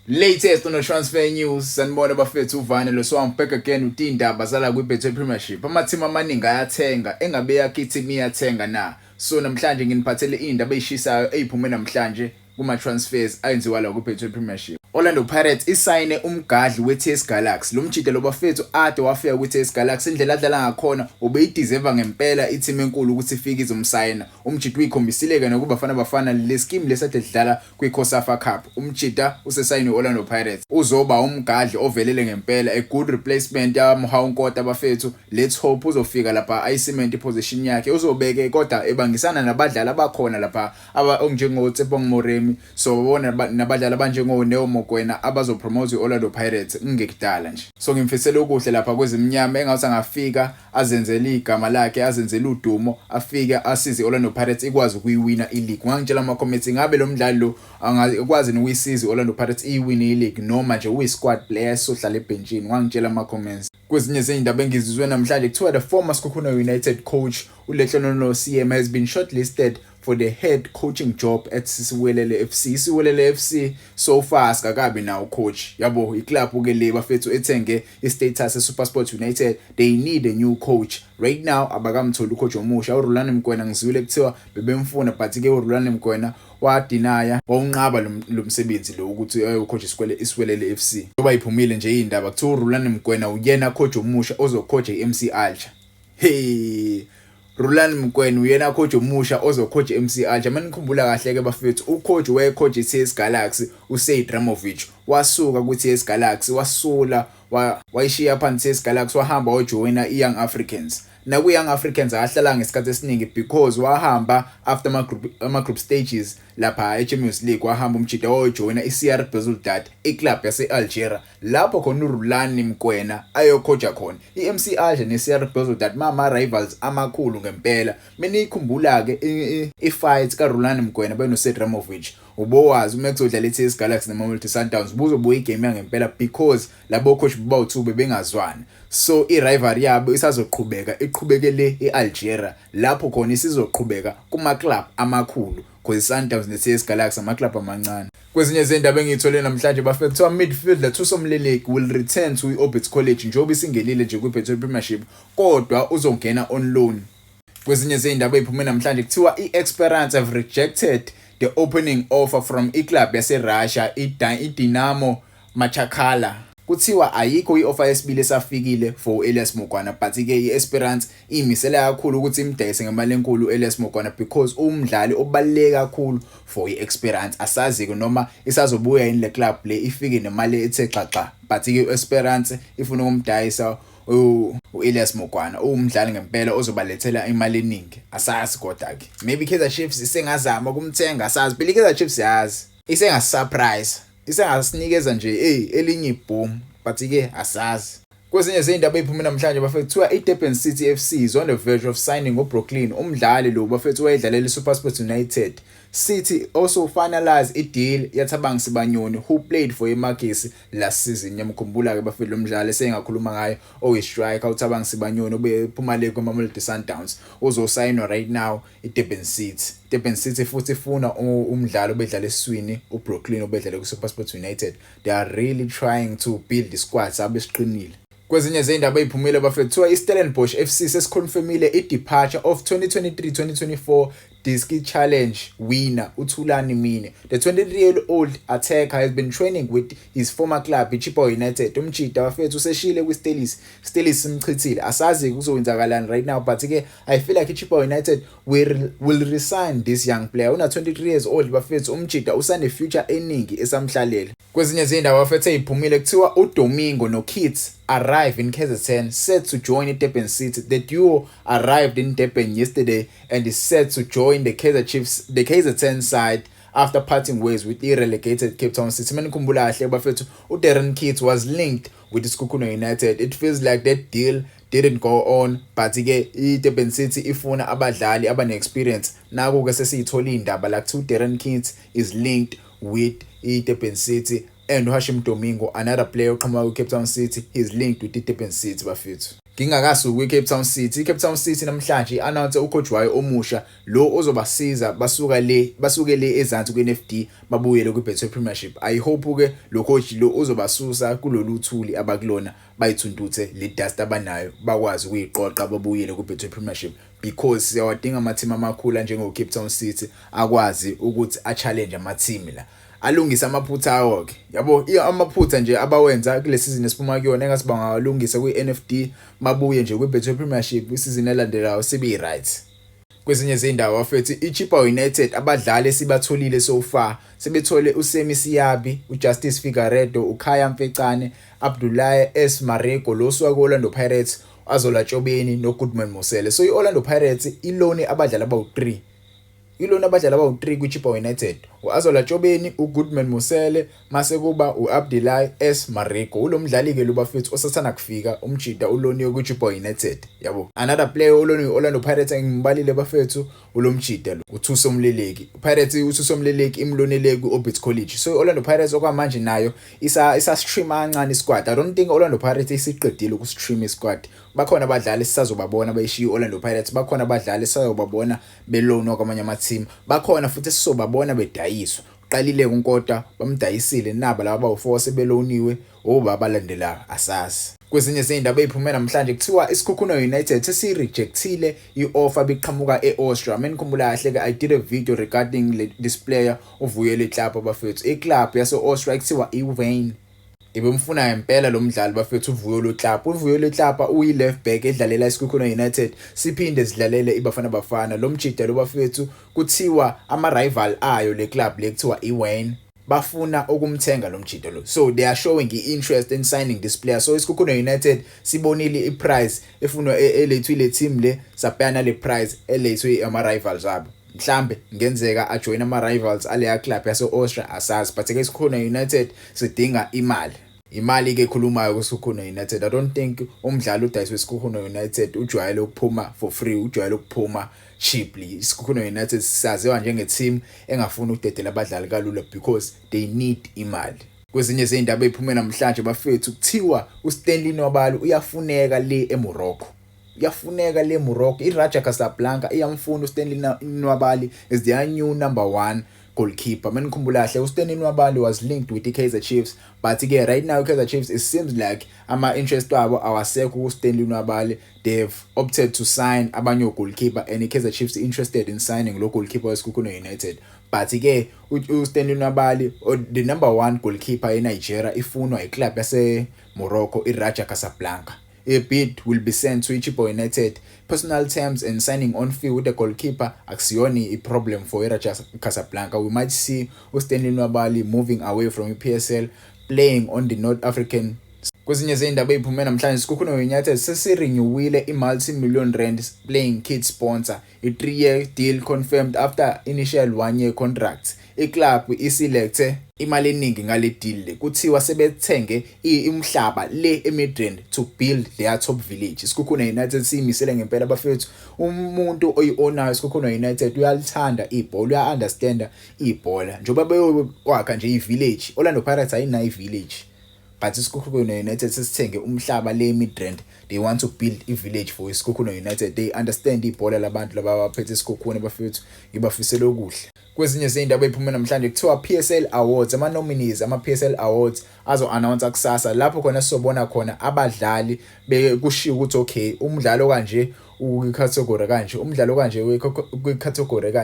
Latest on the transfer news, sanibona bafethu. Uvane lo, so I'm back again with indaba zala kwi-Betway Premiership. Ama-team amaningi ayathenga, engabe yakho i-team iyathenga na? So namhlanje nginiphathele indaba eyishisayo eyiphume namhlanje kuma-transfers ayenziwa la kwi-Betway Premiership. Orlando Pirates isayine umgadli we-TS Galaxy. Lo mjita lo bafethu ade wafika kwi-TS Galaxy, indlela adlala ngakhona ubeyideserva ngempela i-team enkulu ukuthi ifike izomsayina. Umjita uyikhombisile-ke nokuBafana Bafana le scheme lesade dlala kwi-COSAFA Cup. Umjita usesayine Orlando Pirates. Uzoba umgadli ovelele ngempela, a good replacement yaMohau Nkota bafethu. Let's hope uzofika lapha ayi-cement position yakhe. Uzobeke kodwa ebangisana nabadlali abakhona lapha aba onjengo Moremi, so bona nabadlali abanjengo Neo Mokwena abazopromote iOrlando Pirates ngekudala nje. So ngimfisela okuhle lapha kwezimnyama, engathi angafika azenzele igama lakhe, azenzele udumo, afike asize iOrlando Pirates ikwazi ukuyiwina ileague. Ungangitshela ama comments, ingabe lo mdlali lo angakwazi ukuyisiza iOrlando Pirates iyiwine ileague noma nje uyi squad player sohlala ebenchini? Ungangitshela ama comments. Kwezinye zezindaba engizizwe namhlanje, kuthiwa the former Sekhukhune United coach uLehlohonolo Seema has been shortlisted for the head coaching job at Siwelele FC. Siwelele FC so far asikakabi nawo coach. Yabo, iclub ke le bafethu ethenge istatus eSuperSport United. They need a new coach. Right now abakamtholi ucoach omusha. uRulani Mokwena ngizwile kuthiwa bebemfuna, but ke uRulani Mokwena wadinaya, wawunqaba lo msebenzi lo ukuthi ayocoach isikwele iSiwelele FC. Njengoba iphumile nje indaba, kuthiwa uRulani Mokwena uyena coach omusha ozocoach iMC Alger. Hey, Rulani Mokwena uyena coach omusha ozocoach MC Alger. Manikhumbula kahle ke bafethu, ucoach wayecoach iTS Galaxy uSead Ramovic wasuka ku-TS Galaxy, wasula, wayishiya phansi TS Galaxy, wahamba wajoyina iYoung Africans. Naku-Young Africans akahlala ngesikhathi esiningi because wahamba after ama-group stages lapha e-Champions League. Wahamba umjita wayojoyina i-CR Belouizdad, iclub yase-Algeria, lapho khona uRulani Mokwena ayocoacha khona. I-MC Alger ne-CR Belouizdad ma-rivals amakhulu ngempela. Menikhumbula-ke i-fight kaRulani Mokwena beno-Sead Ramovic, ubowazi uma kuzodlala i-TS Galaxy neMamelodi Sundowns buzobuya igame yangempela because labo coach bawu-two bebengazwani. So i-rivalry yabo isazoqhubeka, iqhubekele e-Algeria, lapho khona isizoqhubeka kuma-club amakhulu, because i-Sundowns ne-TS Galaxy ama-club amancane. Kwezinye izindaba engiyithole namhlanje bafethu, kuthiwa midfielder Thuso Moleleki will return to i-Orbit College njengoba isingenile nje kwi-Betway Premiership, kodwa uzongena on loan. Kwezinye izindaba eziphume namhlanje, kuthiwa i-Esperance have rejected the opening offer from iclub yase-Russia i-Dinamo Makhachkala. Kuthiwa ayikho i-offer yesibili esafikile for Elias Mokwana, but-ke i-Esperance iyimisele kakhulu ukuthi imdayise ngemali enkulu Elias Mokwana because umdlali obaluleke kakhulu for i-Esperance. Asazi-ke noma isazobuya yini le club le ifike nemali ethe xaxa, but-ke i-Esperance ifuna ukumdayisa u-Elias Mokwana, uwumdlali ngempela ozobalethela imali eningi. Asazi kodwa-ke, maybe Kaizer Chiefs isengazama ukumthenga, asazi phela. I-Kaizer Chiefs yazi isengasurprise, isengasinikeza nje hey elinye ibhoom, but-ke asazi. Kwezinye zey'ndaba ey'phume namhlanje bafethu, kuthiwa i-Durban City FC is on the verge of signing uBrooklyn. Umdlali lo bafethu wayedlalela i-SuperSport United. City also finalized i-deal yaThabang Sibanyoni, who played for iMagesi last season. Ngiyamkhumbula ke bafethu lo mdlali esengakhuluma ngayo, oyi-striker uThabang Sibanyoni obephuma le kwiMamelodi Sundowns, uzosayinwa right now iDurban City. Durban City futhi ifuna umdlalo obedlala esiswini uBrooklyn obedlala kuSuperSport United. They are really trying to build the squad sabe siqinile. Kwezinye zey'ndaba ey'phumile bafethu, kuthiwa i-Stellenbosch FC sesiconfirmile i-departure of 2023-2024 Diski Challenge winner uThulani Mine. The 23-year-old attacker has been training with his former club iChippa United. Umjita bafethu useshile kwi-Stellies. Stellies simchithile. Asazi kuzokwenzakalani right now, but ke I feel like iChippa United will resign this young player. Una 23 years old bafethu, umjita usane future eningi esamhlalela. Kwezinye izindaba bafethu eziphumile, kuthiwa uDomingo noKeats arrive in KZN, set to join Durban City. The duo arrived in Durban yesterday and is set to join the Kaizer Chiefs, the KZN side, after parting ways with the relegated Cape Town City. Manikhumbula kahle bafethu, uDarren Keats was linked with iSekhukhune United. It feels like that deal didn't go on, but ke iDurban City ifuna abadlali abane experience. Naku ke sesiyithola indaba la kuthiwa uDarren Keats is linked with iDurban City and uHashim Domingo, another player oqhamuka kwi-Cape Town City, is linked with iDurban City bafethu. Ngingakasuki kwi-Cape Town City, i-Cape Town City namhlanje i-announce ucoach wayo omusha lo ozobasiza basuka le basuke le ezansi kwi-NFD babuyele kwi-Betway Premiership. I hope ke lo coach lo uzobasusa kulolu thuli abakulona, bayithuntuthe le dust abanayo, bakwazi ukuyiqoqa, babuyele kwi-Betway Premiership, because siyawadinga ama-team amakhulu anjengo-Cape Town City akwazi ukuthi a-challenge ama-team la, alungise amaphutha awo ke, yabo, amaphutha nje abawenza kule season esiphuma kuyona, engathi bangawalungisa kwi-NFD, babuye nje kwi-Betway Premiership isizini elandelayo sibe right. Kwezinye izindawo bafethu, iChippa United abadlali esibatholile so far, sebethole uSemi Siyabi, uJustice Figueiredo, uKhaya Mfecane, Abdoulaye S Marego lo suka ku-Orlando Pirates, Azola Tshobeni noGoodman Mosele. So i-Orlando Pirates ilone abadlali abawu-3, ilona abadlali abawu-3 kwiChippa United, u-Azola Tshobeni, uGoodman Mosele, mase kuba u-Abdoulaye S Marego. Ulo mdlali-ke lo bafethu osathanda kufika, umjida uloniwe kwiChippa United, yabo. Another player oloniwe i-Orlando Pirates engimbalile bafethu, ulomjida lo uThuso Mleleki. Pirates uThuso Mleleki imlonele ku-Orbit College. So i-Orlando Pirates okwamanje nayo isa-trim kancane isquad. I don't think Orlando Pirates isiqedile uku-trim isquad. Bakhona abadlali esisazobabona bayishiya i-Orlando Pirates, bakhona abadlali esisazobabona belonwa kwamanye ama-team, bakhona futhi esizobabona bedayiswa. Uqalile uNkota, bamdayisile, naba laba bawu4 sebeloniwe, oba abalandelayo asazi. Kwezinye izindaba eziphume namhlanje, kuthiwa iSekhukhune United sesirejectile i-offer beqhamuka e-Austria. Menikhumbula kahle ke, I did a video regarding this player uVuyo Letlapa bafethu. Iclub yase-Austria kuthiwa iWien ibemfuna ngempela lo mdlali bafethu uVuyo Letlapa. UVuyo Letlapa uyi-left back edlalela iSekhukhune United, siphinde sidlalele iBafana Bafana. Lo mjida lo bafethu kuthiwa ama-rival ayo le club le kuthiwa iWien bafuna ukumthenga lo mjida lo, so they are showing i-interest in signing this player. So iSekhukhune United sibonile i-price efunwa elethwe ile team le, sabhekana nale price elethwe ama-rivals abo. Mhlambe ngenzeka ajoin ama-rivals aleya club yase-Austria, asazi, but ke iSekhukhune United sidinga imali. Imali ke ekhulumayo kuSekhukhune United. I don't think umdlali udayiswe iSekhukhune United ujwayele ukuphuma for free, ujwayele ukuphuma cheaply. ISekhukhune United saziwa njenge team engafuni ukudedela abadlali kalula because they need imali. Kwezinye izindaba eziphume namhlanje bafethu, kuthiwa uStanley Nwabali uyafuneka le eMorocco, uyafuneka le Morocco. iRaja Casablanca iyamfuna uStanley Nwabali as their new number 1 goalkeeper. Menikhumbula kahle, uStanley Nwabali was linked with iKaizer Chiefs, but ke right now iKaizer Chiefs, it seems like ama interest wabo awasekho kuStanley Nwabali. They've opted to sign abanye goalkeeper and iKaizer Chiefs interested in signing lo goalkeeper weSekhukhune United, but ke uStanley Nwabali, the number 1 goalkeeper eNigeria, ifunwa iclub yase Morocco iRaja Casablanca. A bid will be sent to iChippa United. Personal terms and signing on fee with the goalkeeper akusiyona i-problem for iRaja Casablanca. We might see uStanley Nwabali moving away from iPSL, playing on the North African. Kwezinye zey'ndaba ey'phume namhlanje, Sekhukhune United sesirenewile i-multi-million rand playing kit sponsor, i-3-year deal confirmed after initial 1-year contract. Iclub isilethe imali eningi ngale deal le. Kuthiwa sebethenge umhlaba le eMidrand to build their top village. Sekhukhune United siyimisele ngempela bafethu. Umuntu oyi-ownayo Sekhukhune United uyalithanda ibhola, uya-understanda ibhola, njengoba beyokwakha nje i-village. Orlando Pirates ayinayo i-village, but iSekhukhune United sesithenge umhlaba le Midrand. They want to build i-village for iSekhukhune United. They understand ibhola labantu laba abaphethe iSekhukhune bafethu, ngibafisela okuhle. Kwezinye zey'ndaba ey'phume namhlanje, kuthiwa PSL Awards, ama-nominees ama-PSL Awards azo-announce kusasa, lapho khona sizobona khona abadlali kushiwo ukuthi okay, umdlalo kanje ukwi-category kanje, umdlalo kanje kwi-category kanje.